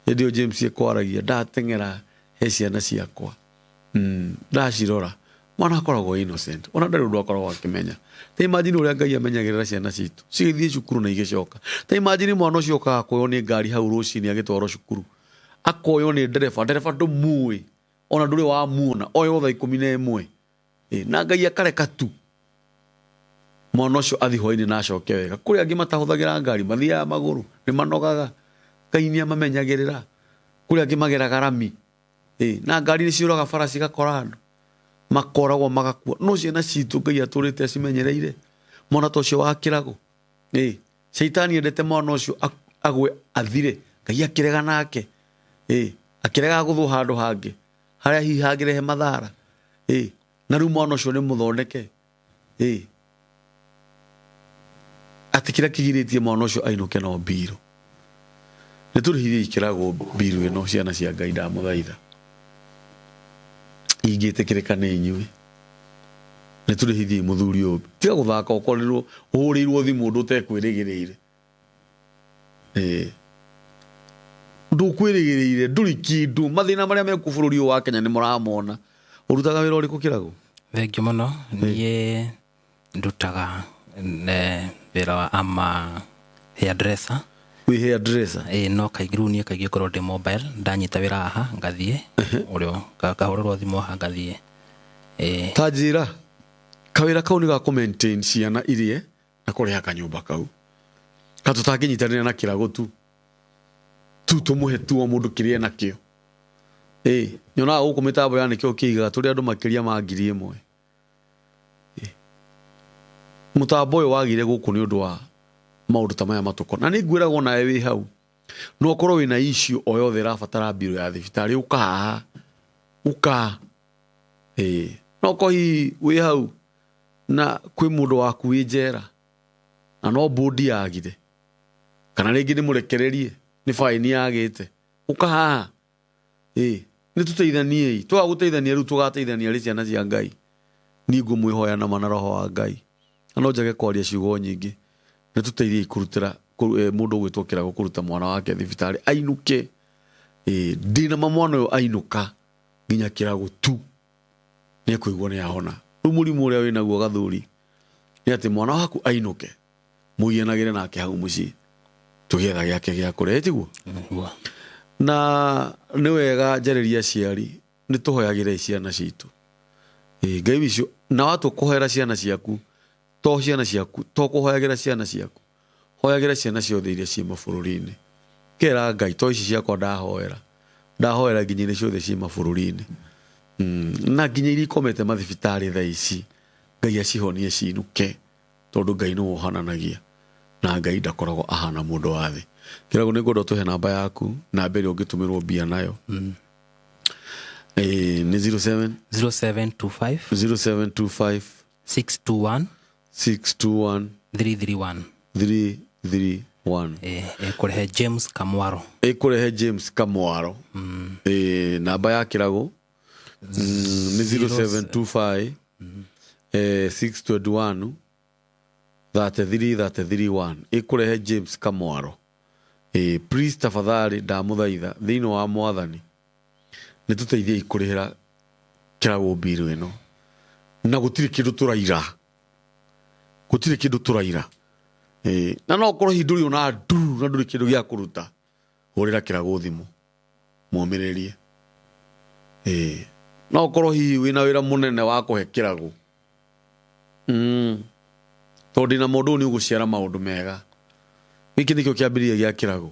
Hĩndĩ ĩyo James ekwaragia, ndateng'era he ciana ciakwa. Ndacirora, mwana akoragwo innocent, ona ndarĩ ũndũ akoragwo akĩmenya. Ta imagine ũrĩa Ngai amenyagĩrĩra ciana citũ, cigĩthiĩ cukuru na igĩcoka. Ta imagine mwana ũcio okaga kuoywo nĩ ngari hau rũcinĩ agĩtwarwo cukuru, akoywo nĩ ndereba, ndereba ndũmũĩ, ona ndũrĩ wamuona, oywo thaa 11. Na Ngai akareka tu mwana ũcio athi hwainĩ na acoke wega. Kũrĩ angĩ matahũthagĩra ngari, mathiaga magũrũ, nĩ manogaga. Ngai nĩ amamenyagĩrĩra. Kũrĩ angĩ mageraga rami. Na ngari nĩ ciũraga bara cigakora andũ, makoragwo magakua. No ciana citũ Ngai atũrĩte acimenyereire. Mwana ta ũcio wa Kĩrago, caitani endete mwana ũcio agwe athire, Ngai akĩrega nake. Akĩrega gũthwo handũ hangĩ harĩa hihi hangĩrehe mathara. Na rĩu mwana ũcio nĩ mũthondeke. Atĩ kĩrĩa kĩgirĩtie mwana ũcio ainũke no mbirũ. Nĩ tũrĩhithie ikĩragwo mbirũ ĩno, ciana cia Ngai, ndamũthaitha. Ingĩtĩkĩrĩka nĩ inyuĩ, nĩ tũrĩhithiei mũthuri ũyũ. Tiga gũthaka ũkorirwo ũhũrĩirwo thimũ ũndũ ũtekwĩrĩgĩrĩire. Ndũkwĩrĩgĩrĩire, ndũrĩ kĩndũ. Mathĩna marĩa mekuo bũrũri ũyũ wa Kenya nĩ mũramona. Ũrutaga wĩra ũrĩkũ Kĩrago? Thengiũ mũno. Niĩ ndutaga wĩra wa ama hairdresser. Wĩ hairdresser? Ĩĩ, no kaingĩ rĩu niĩ kaingĩ ngoragwo ndĩ mobile, ndanyita wĩra haha ngathiĩ, ũrĩa ngahũrĩrwo thimũ haha ngathiĩ. Ĩĩ. Ta njĩra, kawĩra kau nĩ ga kũ maintain ciana irie na kũrĩha kanyũmba kau. Ka tũtangĩnyitanĩra na Kĩrago tu, tu tũmũhe tu o mũndũ kĩrĩa enakĩo. Ĩĩ, nyonaga gũkũ mĩtambo ya Nĩkĩo Kĩigaga tũrĩ andũ makĩria ma 1000. Mũtambo ũyũ wagire gũkũ nĩ ũndũ wa maũndũ ta maya matũkona. Na nĩ ngwĩraga onawe wĩ hau, no ũkorwo wĩna issue o yothe ĩrabatara mbirũ ya thibitarĩ, ũka haha, ũka. Ĩĩ, no ũkorwo hihi wĩ hau na kwĩ mũndũ waku wĩ njera na no bũndi yagire, kana rĩngĩ nĩ mũrekererie nĩ baĩni yagĩte, ũka haha. Ĩĩ, nĩ tũteithaniei. Twaga gũteithania rĩu tũgateithania rĩ ciana cia Ngai? Niĩ ngũmwĩhoya na ma na roho wa Ngai, na no njage kwaria ciugo nyingĩ, nĩ tũteithiei kũrutĩra mũndũ ũgwĩtwo Kĩrago kũruta mwana wake thibitarĩ ainũke. Ĩĩ, ndĩna ma mwana ũyũ ainũka nginya Kĩrago tu nĩ ekũigua nĩ ahona. Rĩu mũrimũ ũrĩa wĩnaguo gathuri nĩ atĩ mwana waku ainũke, mũiyanagĩre nake hau mũciĩ tũgĩetha gĩake gĩa kũrĩa, ĩ tiguo? Nĩguo. Na nĩ wega njarĩria aciari nĩ tũhoyagĩre ciana citũ. Ngai wicio na watua kũhoera ciana ciaku, to ciana ciaku, to kũhoyagĩra ciana ciaku, hoyagĩra ciana ciothe iria ciĩ mabũrũri-inĩ. Kera Ngai to ici ciakwa ndahoera, ndahoera nginya iria ciothe ciĩ mabũrũri-inĩ. Na nginya iria ikomete mathibitarĩ thaa ici, Ngai acihonie ciinũke, tondũ Ngai nĩwe ũhonanagia na Ngai ndakoragwo ahana mũndũ wa thĩ. Kĩrago nĩ ngwenda ũtũhe namba yaku, namba ĩrĩa ũngĩtũmĩrwo mbia nayo. Nĩ 07 0725 0725 621 621 331. 331. Ĩkũrehe James Kamwaro. Ĩkũrehe James Kamwaro. Namba ya Kĩrago nĩ 0725 621 33 331. Ĩkũrehe James Kamwaro. Please tafadhali ndamũthaitha thĩinĩ wa mwathani nĩ tũteithiei kũrĩhĩra Kĩrago mbiru ĩno, na gũtirĩ kĩndũ tũraira, gũtirĩ kĩndũ tũraira. Na no ũkorwo hihi ndũrĩ ona nduru na ndũrĩ kĩndũ gĩa kũruta, hũrĩra Kĩrago thimũ mũmĩrĩrie. No ũkorwo hihi wĩna wĩra mũnene wa kũhe Kĩrago, tondũ ndĩna mũndũ ũyũ nĩ ũgũciara maũndũ mega. Gĩkĩ nĩkĩo kĩambĩrĩria gĩa Kĩrago.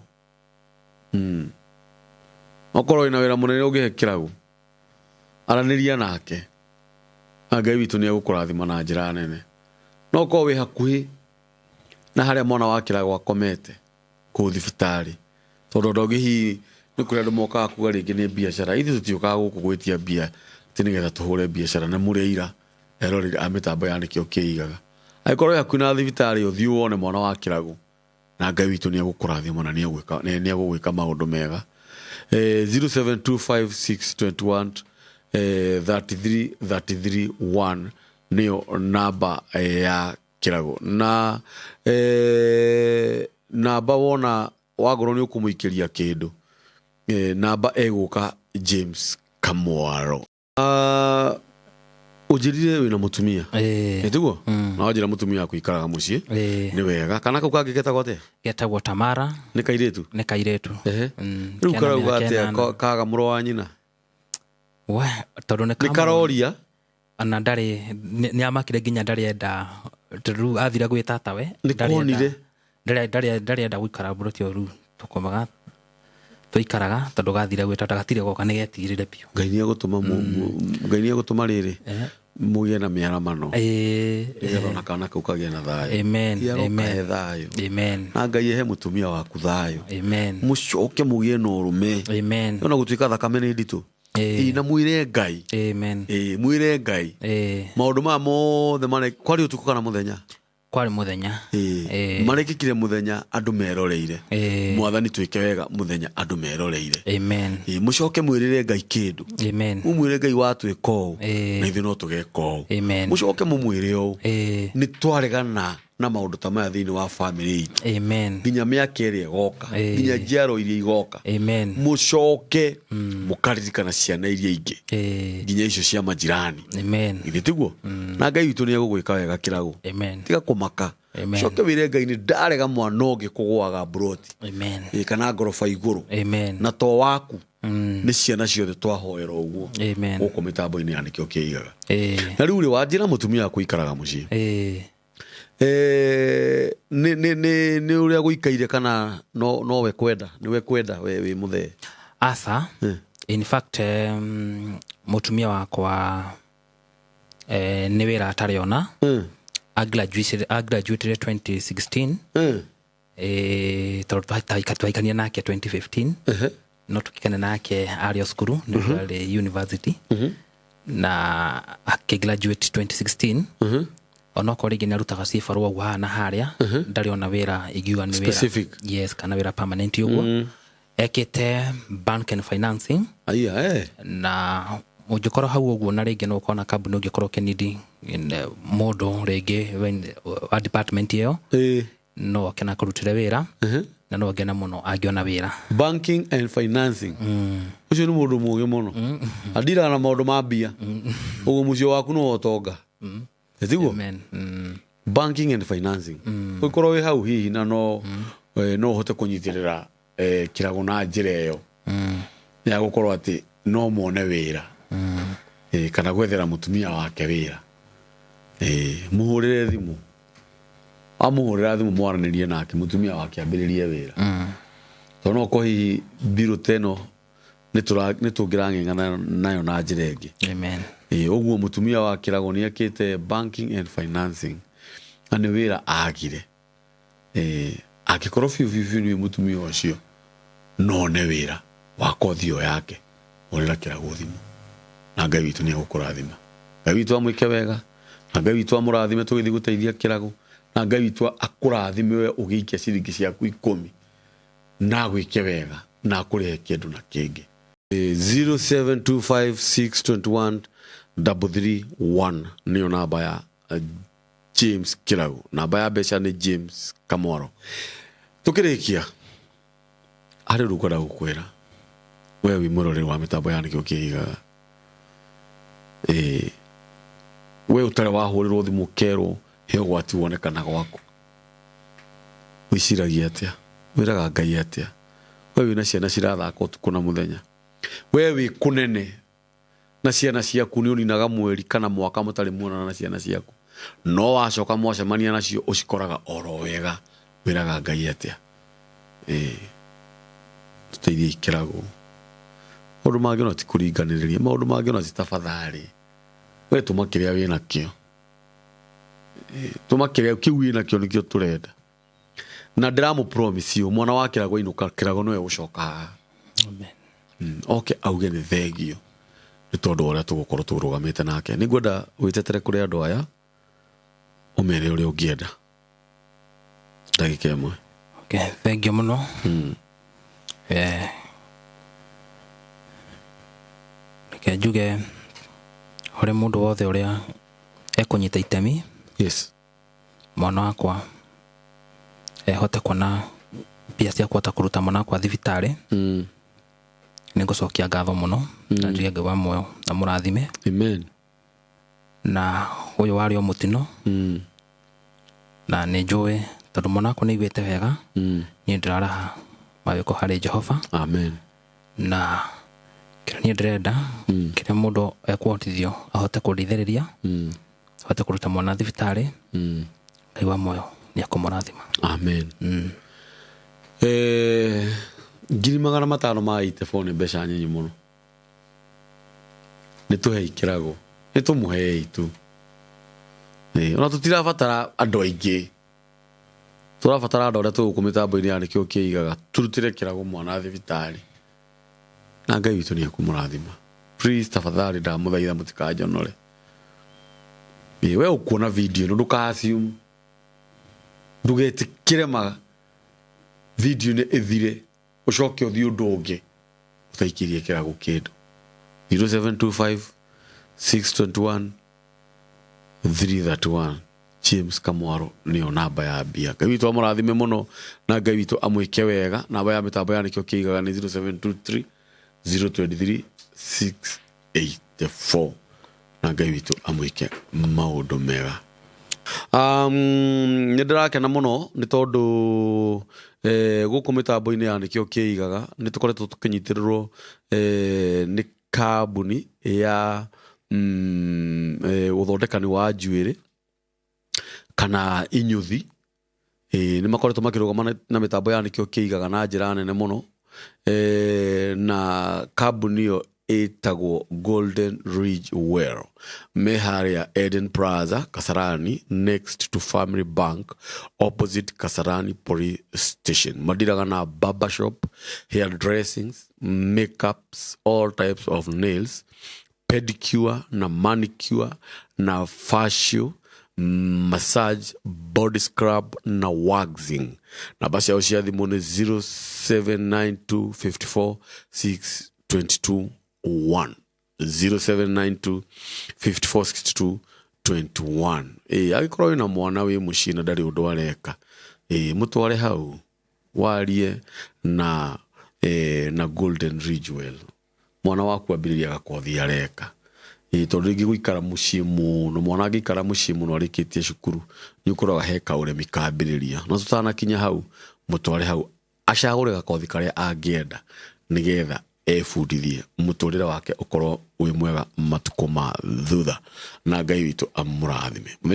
Okorwo wĩna wĩra mũnene ũngĩhe Kĩrago, aranĩria nake na Ngai witũ nĩ egũkũrathima na njĩra nene. No ũkorwo wĩ hakuhĩ na harĩa mwana wa Kĩrago akomete kũu thibitarĩ, tondũ andũ angĩ hihi nĩ kũrĩ andũ mokaga kuga rĩngĩ nĩ biacara. Ithuĩ tũtiũkaga gũkũ gwĩtia mbia atĩ nĩgetha tũhũre biacara, na mũrĩ aira eroreri a mĩtambo ya nĩkĩo kĩigaga. Angĩkorwo wĩ hakuhĩ na thibitarĩ, ũthiĩ wone mwana wa Kĩrago na Ngai witũ nĩ egũkũrathima na nĩ egũgwĩka maũndũ mega. 0725621 33 33 1 nĩyo namba ya Kĩrago. Na namba wona wagorwo nĩ ũkũmũikĩria kĩndũ, namba ĩgũka James Kamwaro. Ũnjĩrire wĩna mũtumia. Ĩtiguo? Na wanjĩra mũtumia waku ikaraga mũciĩ. Nĩ wega. Kana kau kangĩ getagwo atĩa? Getagwo Tamara. Nĩ kairĩtu? Nĩ kairĩtu. Rĩu Kena karauga mĩaka atĩa ĩnana. Kaga mũrũ wa nyina? We, tondũ nĩ Nĩ karoria? Ona ndarĩ, nĩ amakire nginya ndarĩ enda, tondũ rĩu athire gwĩ tatawe. Nĩ konire? Ndarĩ enda gũikara mburoti ĩyo rĩu tũkomaga, tũikaraga tondũ gathire gwĩ tata gatirĩ goka nĩ getigĩrire biũ. Ngai nĩ egũtũma Ngai nĩ egũtũma rĩrĩ mũgĩe na mĩaramano. Nĩgetha ona kana kau kagĩe na thayũ. Amen. Ti aroka Amen. he thayũ. Amen. Na Ngai ehe mũtumia waku thayũ. Amen. Mũcoke mũgĩe na ũrũme. Amen. Ona gũtuĩka thakame nĩ nditũ. Na mwĩre Ngai. Amen. Mwĩre Ngai. Maũndũ maya mothe marĩ kwarĩ ũtukũ kana mũthenya? Kwarĩ mũthenya. Marekĩkire mũthenya andũ meroreire. Mwathani twĩke wega mũthenya andũ meroreire. Amen. Mũcoke mwĩrĩre Ngai kĩndũ. Amen. Mũmwĩre Ngai watwĩka ũũ, na ithuĩ no tũgeka ũũ. Amen. Mũcoke mũmwĩre ũũ. Nĩ twaregana na maũndũ ta maya thĩinĩ wa family itũ. Amen. Nginya mĩaka ĩrĩa ĩgoka, nginya njiaro iria igoka. Amen. Mũcoke mũkaririkana ciana iria ingĩ. Nginya icio cia majirani. Amen. Githĩ tiguo? Na Ngai witũ nĩ egũgwĩka wega Kĩrago. Amen. Tiga kũmaka. Amen. Coke wĩre Ngai nĩ ndarega mwana ũngĩ kũgũaga mburoti. Amen. Kana ngoroba igũrũ. Amen. Na to waku. Nĩ ciana ciothe twahoera ũguo. Amen. Gũkũ mĩtambo-inĩ ya nĩkĩo kĩigaga. Na rĩu rĩ, wanjĩra mũtumia waku aikaraga mũciĩ. Nĩ ũrĩa gũikaire kana no we kwenda, nĩ we kwenda we wĩ mũthee? Aca. In fact, mũtumia wakwa nĩ wĩra atarĩ ona. Agraduated 2016. Tondũ twaikania nake 2015. No tũkikane nake arĩ o cukuru, nĩ arĩ university. Na akĩgraduate 2016. Onokorwo rĩngĩ nĩ arutaga cibarũa ũguo haha na harĩa, ndarĩ ona wĩra ingiuga nĩ wĩra. Specific. Yes, kana wĩra permanent ũguo. Ekĩte bank and financing. Aya. Na ũngĩkorwo hau ũguo na rĩngĩ no ũkorwo na kambuni ũngĩkorwo ũkĩnidi mũndũ rĩngĩ wa department ĩyo. No oke na kũrutĩre wĩra. Na no ngene mũno angĩona wĩra. Banking and financing. Ũcio nĩ mũndũ mũũgĩ mũno. Andiraga na maũndũ ma mbia. Ũguo mũciĩ waku nĩ ũtonga. Tiguo? Amen. Banking and financing. Ũngĩkorwo wĩ hau hihi na no ũhote kũnyitĩrĩra Kĩrago na njĩra ĩyo. Ya gũkorwo atĩ no mone wĩra, kana gwethera mũtumia wake wĩra. Mũhũrĩre thimũ, amũhũrĩra thimũ mwaranĩrie nake, mũtumia wake ambĩrĩrie wĩra, tondũ no ũkorwo hihi mbirũ ta ĩno nĩ tũngĩrang'eng'ana nayo na njĩra ĩngĩ. Amen. Ũguo mũtumia wa Kĩrago nĩ ekĩte banking and financing na nĩ wĩra agire. Angĩkorwo biũ biũ biũ nĩwe mũtumia ũcio no one wĩra wa kothi ĩyo yake, hũrĩra Kĩrago thimũ na Ngai witũ nĩ egũkũrathima. Ngai witũ amwĩke wega na Ngai witũ amũrathime tũgĩthiĩ gũteithia Kĩrago, na Ngai witũ akũrathime we ũgĩikia ciringi ciaku 10 na agwĩke wega na akũrĩhe kĩndũ na kĩngĩ. 0725621331 nĩyo namba ya James Kĩrago, namba ya mbeca nĩ James Kamwaro. Tũkĩrĩkia harĩ ũndũ ngwenda gũkwĩra we wĩ mwĩroreri wa mĩtambo ya Nĩkĩo Kĩigaga. We ũtarĩ wahũrĩrwo thimũ ũkerwo he ũgwati wonekana gwaku, wĩciragia atĩa? Wĩraga Ngai atĩa? We wĩna ciana cirathaka ũtukũ na mũthenya, we wĩ kũnene na ciana ciaku nĩ ũninaga mweri kana mwaka mũtarĩ muonana na ciana ciaku, no wacoka mwacemania nacio ũcikoraga oro wega, wĩraga Ngai atĩa? Tũteithie Kĩrago, maũndũ mangĩ ona ti kũringanĩrĩria, maũndũ mangĩ ona ti tafadhali, we tũma kĩrĩa wĩnakĩo, tũma kĩrĩa kĩu wĩnakĩo nĩkĩo tũrenda. Na ndĩramũ promise you, mwana wa Kĩrago ainũka, Kĩrago nĩwe ũgũcoka haha. Amen. Oke auge nĩ thengio nĩ tondũ wa ũrĩa tũgũkorwo tũrũgamĩte nake. Nĩ ngwenda wĩtetere kũrĩ andũ aya, ũmere ũrĩa ũngĩenda ndagĩka ĩmwe. Okay, thengio mũno. Reke njuge ũrĩ mũndũ wothe ũrĩa ekũnyita itemi. Yes. Mwana wakwa ehote kuona mbia cia kũhota kũruta mwana wakwa thibitarĩ. Nĩ ngũcokia ngatho mũno na njuge Ngai wa muoyo amũrathime. Amen. Na ũyũ warĩ o mũtino. Na nĩ njũĩ tondũ mwana wakwa nĩ aiguĩte wega. Niĩ ndĩraraha mawĩko harĩ Jehova. Amen. Na kĩrĩa niĩ ndĩrenda, kĩrĩa mũndũ ekũhotithio ahote kũndeithĩrĩria, ahote kũruta mwana thibitarĩ, Ngai wa muoyo nĩ ekũmũrathima. Amen. 500,000 ma 84 nĩ mbeca nyinyi mũno. Nĩ tũhei Kĩrago, nĩ tũmũhei tu. Ona tũtirabatara andũ aingĩ, tũrabatara andũ arĩa twĩ gũkũ mĩtambo-inĩ ya Nĩkĩo Kĩigaga, tũrutĩre Kĩrago mwana thibitarĩ na Ngai witũ nĩ ekũmũrathima. Please, tafadhali ndamũthaitha mũtikanjonore. We ũkuona video ĩno ndũka assume, ndũgetĩkĩre ma video ĩno ĩthire ũcoke ũthiĩ ũndũ ũngĩ ũtaikĩrie Kĩrago kĩndũ. 0725 621 331 James Kamwaro nĩyo namba ya mbia. Ngai witũ amũrathime mũno na Ngai witũ amwĩke wega. Namba ya mĩtambo ya Nĩkĩo Kĩigaga nĩ 0723 023 684 na Ngai witũ amwĩke maũndũ mega. Nĩ ndĩrakena mũno nĩ tondũ gũkũ mĩtambo-inĩ ya Nĩkĩo Kĩigaga nĩ tũkoretwo tũkĩnyitĩrĩrwo nĩ kambuni ya ũthondekani wa njuĩrĩ kana inyuthi. Nĩ makoretwo makĩrũgama na mĩtambo ya Nĩkĩo Kĩigaga na njĩra nene mũno. Na kambuni ĩyo ĩtagwo Golden Ridge Well, me harĩa Eden Plaza Kasarani, next to Family Bank, opposite Kasarani Police Station. Madiraga na barber shop, hair dressings, makeups, all types of nails, pedicure na manicure na facial massage, body scrub na waxing. Namba ciao cia thimũ nĩ 0792 54 622 1, 0792 54 62 21. Angĩkorwo wĩna mwana wĩ mũciĩ na ndarĩ ũndũ areka, mũtware hau warie na Golden Ridge Well. Mwana waku ambĩrĩria gakothi areka. Tondũ rĩngĩ gũikara mũciĩ mũno, mwana angĩikara mũciĩ mũno arĩkĩtie cukuru nĩ ũkoraga he kaũremi kambĩrĩria. No tũtanakinya hau, mũtware hau acagũre gakothi karĩa angĩenda Nĩgetha ebundithie mũtũrĩre wake ũkorwo wĩ mwega matukũ ma thutha, na Ngai witũ amũrathime.